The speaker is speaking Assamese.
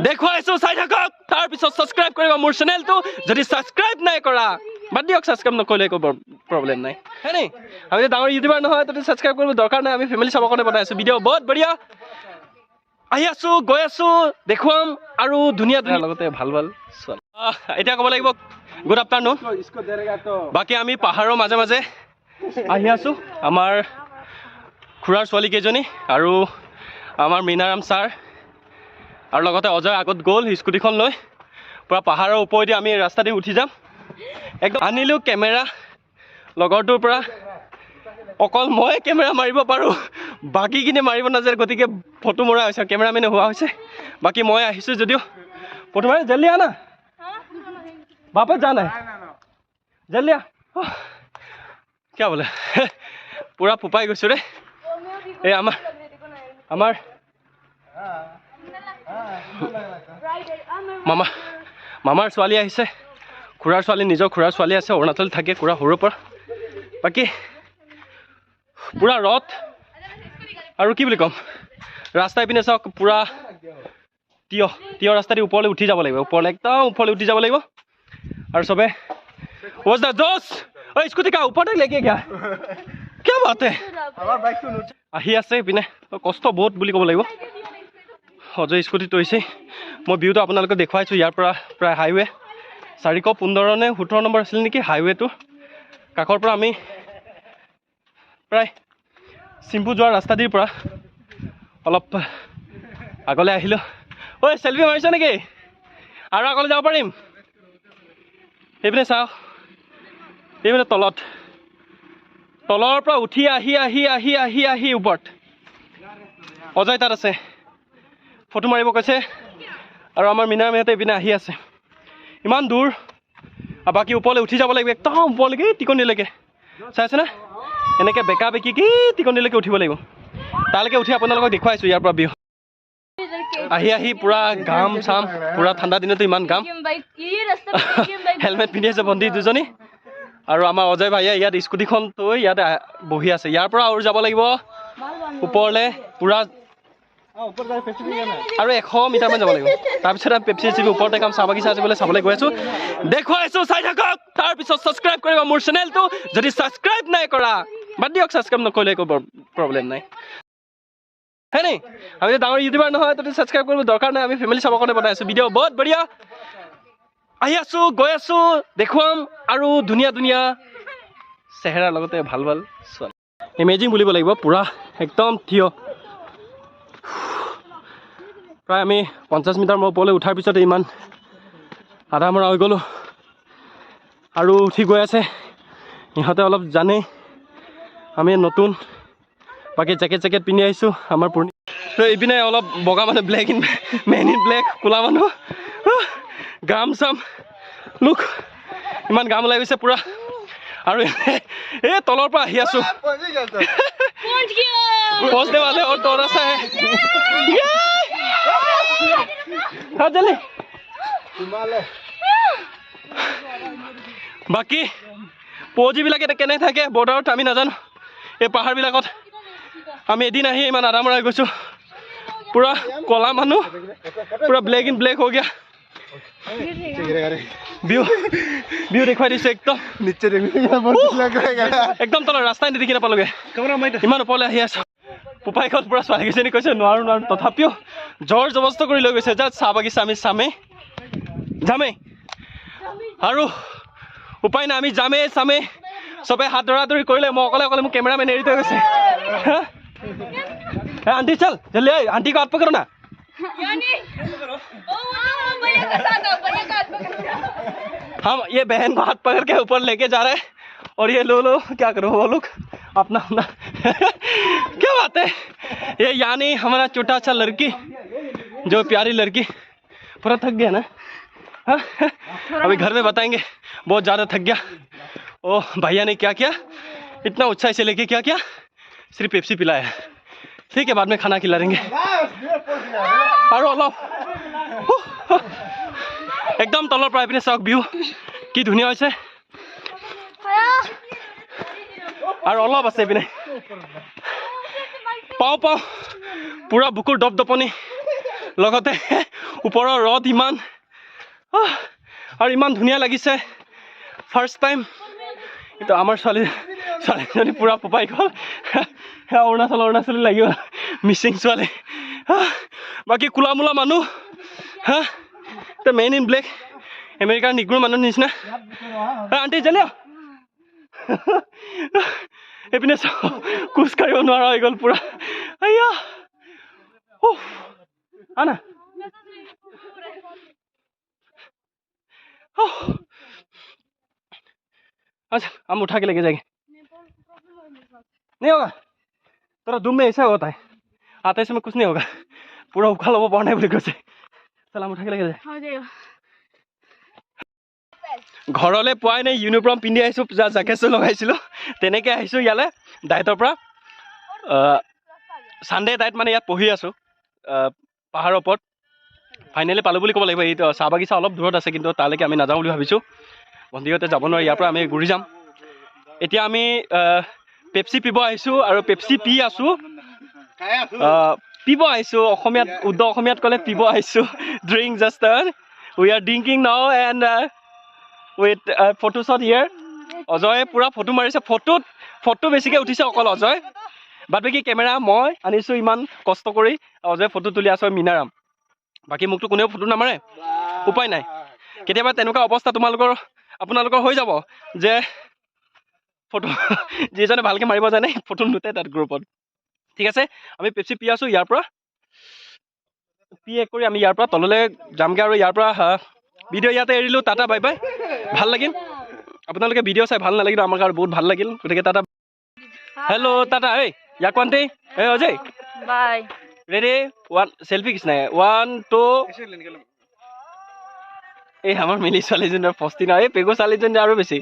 দেখুৱাইছোঁ, চাই থাকক। তাৰপিছত ছাবস্ক্ৰাইব কৰিব মোৰ চেনেলটো। যদি ছাবস্ক্ৰাইব নাই কৰা, বাদ দিয়ক, ছাবস্ক্ৰাইব নকৰিলে একো প্ৰব্লেম নাই। হয় নি? আমি ডাঙৰ ইউটিউবাৰ নহয়, তাতে ছাবস্ক্ৰাইব কৰিব দৰকাৰ নাই। আমি ফেমিলি চাবৰ কাৰণে বনাই আছোঁ ভিডিঅ'। বহুত বঢ়িয়া আহি আছোঁ, গৈ আছোঁ, দেখুৱাম আৰু ধুনীয়া ধুনীয়া লগতে ভাল ভাল ছোৱালী। এতিয়া ক'ব লাগিব গুড আফটাৰনুন। বাকী আমি পাহাৰৰ মাজে মাজে আহি আছোঁ। আমাৰ খুৰাৰ ছোৱালীকেইজনী আৰু আমাৰ মীনাৰাম ছাৰ আৰু লগতে অজয় আগত গ'ল স্কুটিখন লৈ। পূৰা পাহাৰৰ ওপৰেদি আমি ৰাস্তা দি উঠি যাম একদম। আনিলোঁ কেমেৰা লগৰটোৰ পৰা। অকল মই কেমেৰা মাৰিব পাৰোঁ, বাকীখিনি মাৰিব নাজানে, গতিকে ফটো মৰা হৈছে, কেমেৰামেনে হোৱা হৈছে। বাকী মই আহিছোঁ যদিও ফটো মাৰি। জল্দি আনা, वापस जाना है, जल्दी आ। क्या बोले, পূৰা ফোপাই গৈছোঁ ৰে। এই আমাৰ মামাৰ ছোৱালী আহিছে, খুৰাৰ ছোৱালী, নিজৰ খুৰাৰ ছোৱালী আছে, অৰুণাচলত থাকে খুৰা সৰুৰ পৰা। বাকী পূৰা ৰদ আৰু কি বুলি ক'ম। ৰাস্তা ইপিনে চাওক, পূৰা তিয়হ তিয়হ। ৰাস্তা দি ওপৰলৈ উঠি যাব লাগিব, ওপৰলৈ, একদম ওপৰলৈ উঠি যাব লাগিব। আৰু চবে was the जोश। ঐ, স্কুটি का ऊपर तक लेके गया, क्या बात है। আহি আছে ইপিনে, কষ্ট বহুত বুলি ক'ব লাগিব। অজয় স্কুটিত হৈছে। মই ভিউটো আপোনালোকক দেখুৱাইছোঁ। ইয়াৰ পৰা প্ৰায় হাইৱে 415 নে 17 নম্বৰ আছিল নেকি হাইৱেটো কাষৰ পৰা আমি প্ৰায় চিম্পু যোৱাৰ ৰাস্তাটিৰ পৰা অলপ আগলৈ আহিলোঁ। ঐ, চেলফি মাৰিছ নেকি? আৰু আগলৈ যাব পাৰিম। সেইপিনে চাওক, এইপিনে তলত, তলৰ পৰা উঠি আহি আহি আহি আহি আহি ওপৰত। অজয় তাত আছে, ফটো মাৰিব কৈছে। আৰু আমাৰ মীনাৰামহঁতে এইপিনে আহি আছে। ইমান দূৰ আৰু বাকী ওপৰলৈ উঠি যাব লাগিব, একদম ওপৰলৈকে, টিকনিলৈকে। চাইছেনে, এনেকৈ বেকা বেকিকৈ টিকনিলৈকে উঠিব লাগিব। তালৈকে উঠি আপোনালোকক দেখুৱাইছোঁ ইয়াৰ পৰা ভিউ। আহি আহি পূৰা ঘাম চাম, পূৰা ঠাণ্ডা দিনতো ইমান ঘাম। হেলমেট পিন্ধি আছে ভণ্টি দুজনী। আৰু আমাৰ অজয় ভাইয়ে ইয়াত স্কুটিখন থৈ ইয়াত বহি আছে। ইয়াৰ পৰা আৰু যাব লাগিব ওপৰলৈ পূৰা আৰু 100 মিটাৰমান যাব লাগিব। তাৰপিছত আমি পেপচি চেপচি ওপৰতে খাম। চাহ বাগিচা আছে বোলে, চাবলৈ গৈ আছোঁ। দেখুৱাইছোঁ, চাই থাকক। তাৰপিছত ছাবস্ক্ৰাইব কৰিব মোৰ চেনেলটো। যদি ছাবস্ক্ৰাইব নাই কৰা, বাদ দিয়ক, ছাবস্ক্ৰাইব নকৰিলে একো প্ৰব্লেম নাই। হয় নি? আমি ডাঙৰ ইউটিউবাৰ নহয়, তাতে ছাবস্ক্ৰাইব কৰিব দৰকাৰ নাই। আমি ফেমিলি চাবৰ কাৰণে বনাই আছোঁ ভিডিঅ'। বহুত বঢ়িয়া আহি আছোঁ, গৈ আছোঁ, দেখুৱাম আৰু ধুনীয়া ধুনীয়া চেহেৰাৰ লগতে ভাল ভাল ছোৱালী। এমেজিং বুলিব লাগিব, পূৰা একদম থিয়। প্ৰায় আমি 50 মিটাৰ মই ওপৰলৈ উঠাৰ পিছতে ইমান আধা মৰা হৈ গ'লোঁ আৰু উঠি গৈ আছে। ইহঁতে অলপ জানেই, আমি নতুন। বাকী জেকেট চেকেট পিন্ধি আহিছোঁ। আমাৰ পূৰ্ণি তো এইপিনে অলপ বগা মানুহ, black in man in black, ক'লা মানুহ। ঘাম চাম লোক, ইমান ঘাম ওলাই গৈছে পূৰা। আৰু এই তলৰ পৰা আহি আছোঁ। पहुंचने वाले और थोड़ा सा है। हाँ, जल्दी। বাকী পৌজীবিলাক এতিয়া কেনে থাকে বৰ্ডাৰত আমি নাজানো। এই পাহাৰবিলাকত আমি এদিন আহি ইমান আধা মৰা গৈছোঁ। পূৰা ক'লা মানুহ, পূৰা ব্লেক ইন ব্লেক हो गया। ভিউ ভিউ দেখুৱাই দিছোঁ একদম। नीचे देखने बहुत लग रहा है। একদম তলৰ ৰাস্তাই নেদেখি নাপালোগে, ইমান ওপৰলৈ আহি আছোঁ। পোপাইখন পূৰা ছোৱালীকেইজনী কৈছে নোৱাৰো নোৱাৰো, তথাপিও জোৰ জবস্ত কৰি লৈ গৈছে। যা, চাহ বাগিচা আমি চামেই, যামেই আৰু উপায় নাই, আমি যামেই চামেই। চবে হাত ধৰা ধৰি কৰিলে, মই অকলে অকলে, মোক কেমেৰামেন এৰি থৈ গৈছে। হা? ए आंटी, चल जल्दी। आए आंटी को हाथ पकड़ो ना। ओ, भैया का साथ आओ, भैया का हाथ पकड़ो। हम ये बहन को हाथ पकड़ के ऊपर लेके जा रहे हैं और ये लो लो, क्या करो, वो लोग अपना अपना। क्या बात है ये, यानी हमारा छोटा सा लड़की, जो प्यारी लड़की, पूरा थक गया ना? हाँ? अभी घर में बताएंगे, बहुत ज़्यादा थक गया। ओ भैया ने क्या किया, इतना उत्साह से लेके क्या किया, सिर्फ पेप्सी पिलाया। ठीक है, बाद में खाना खिला देंगे। আৰু অলপ একদম তলৰ পৰা এইপিনে চাওক, ভিউ কি ধুনীয়া হৈছে। আৰু অলপ আছে এইপিনে। পাওঁ পাওঁ, পূৰা বুকুৰ দপ দপনি। লগতে ওপৰৰ ৰ'দ ইমান আৰু ইমান ধুনীয়া লাগিছে ফাৰ্ষ্ট টাইম। কিন্তু আমাৰ ছোৱালীজনী পূৰা ফোপাই গ'ল। সেয়া অৰুণাচল অৰুণাচলী লাগিব, মিচিং ছোৱালী। বাকী কোলা মোলা মানুহ হা, মেন ইন ব্লেক, আমেৰিকাৰ নিগ্ৰো মানুহ নিচিনা। আণ্টি জেলিয়া এইপিনে খোজ কাঢ়িব নোৱাৰা হৈ গ'ল পূৰা। আইয়া, আনা। अच्छा, हम उठा के लेके जाएंगे। नहीं होगा तेरा दुम में, ऐसा होता है, आते समय कुछ नहीं होगा। पूरा उखाड़ ল'ব পৰা নাই বুলি কৈছে। चल, हम उठा के लेके जाए। ঘৰলৈ পোৱাই নাই, ইউনিফৰ্ম পিন্ধি আহিছোঁ, জেকেটটো লগাইছিলোঁ, তেনেকৈ আহিছোঁ ইয়ালৈ ডায়েটৰ পৰা। ছানডে ডায়েট মানে ইয়াত পঢ়ি আছোঁ পাহাৰৰ ওপৰত। ফাইনেলি পালোঁ বুলি ক'ব লাগিব। এইটো চাহ বাগিচা অলপ দূৰত আছে, কিন্তু তালৈকে আমি নাযাওঁ বুলি ভাবিছোঁ। ভণ্টিহঁতে যাব নোৱাৰে, ইয়াৰ পৰা আমি ঘূৰি যাম। এতিয়া আমি পেপচি পিব আহিছোঁ আৰু পেপচি পি আছোঁ। পিব আহিছোঁ, অসমীয়াত, উদ্দ অসমীয়াত ক'লে পিব আহিছোঁ। Drink, just we are drinking now and with photo shot here. অজয়ে পূৰা ফটো মাৰিছে, ফটোত ফটো বেছিকৈ উঠিছে অকল অজয়। বাদ বাকী কেমেৰা মই আনিছোঁ ইমান কষ্ট কৰি, অজয়ে ফটো তুলি আছোঁ মীনাৰাম। বাকী মোকতো কোনেও ফটো নামাৰে, উপায় নাই। কেতিয়াবা তেনেকুৱা অৱস্থা আপোনালোকৰ হৈ যাব যে ফটো যিজনে ভালকৈ মাৰিব জানে ফটো নুঠে তাত গ্ৰুপত। ঠিক আছে, আমি পেপচি পি আছোঁ। ইয়াৰ পৰা পি এক কৰি আমি ইয়াৰ পৰা তললৈ যামগৈ আৰু ইয়াৰ পৰা ভিডিঅ' ইয়াতে এৰিলোঁ। Tata, bye bye. ভাল লাগিল আপোনালোকে ভিডিঅ' চাই, ভাল নালাগিল আমাৰ কাৰণে বহুত ভাল লাগিল। গতিকে টাটা, হেল্ল', টাটা। এই ইয়াক কোৱান্টি, এই Ajay. Bye. Ready, one, selfie কিছনা, ওৱান টু। এই আমাৰ মিলি ছোৱালীজনীৰ ফষ্টিনা, এই পেগু ছোৱালীজনী আৰু বেছি।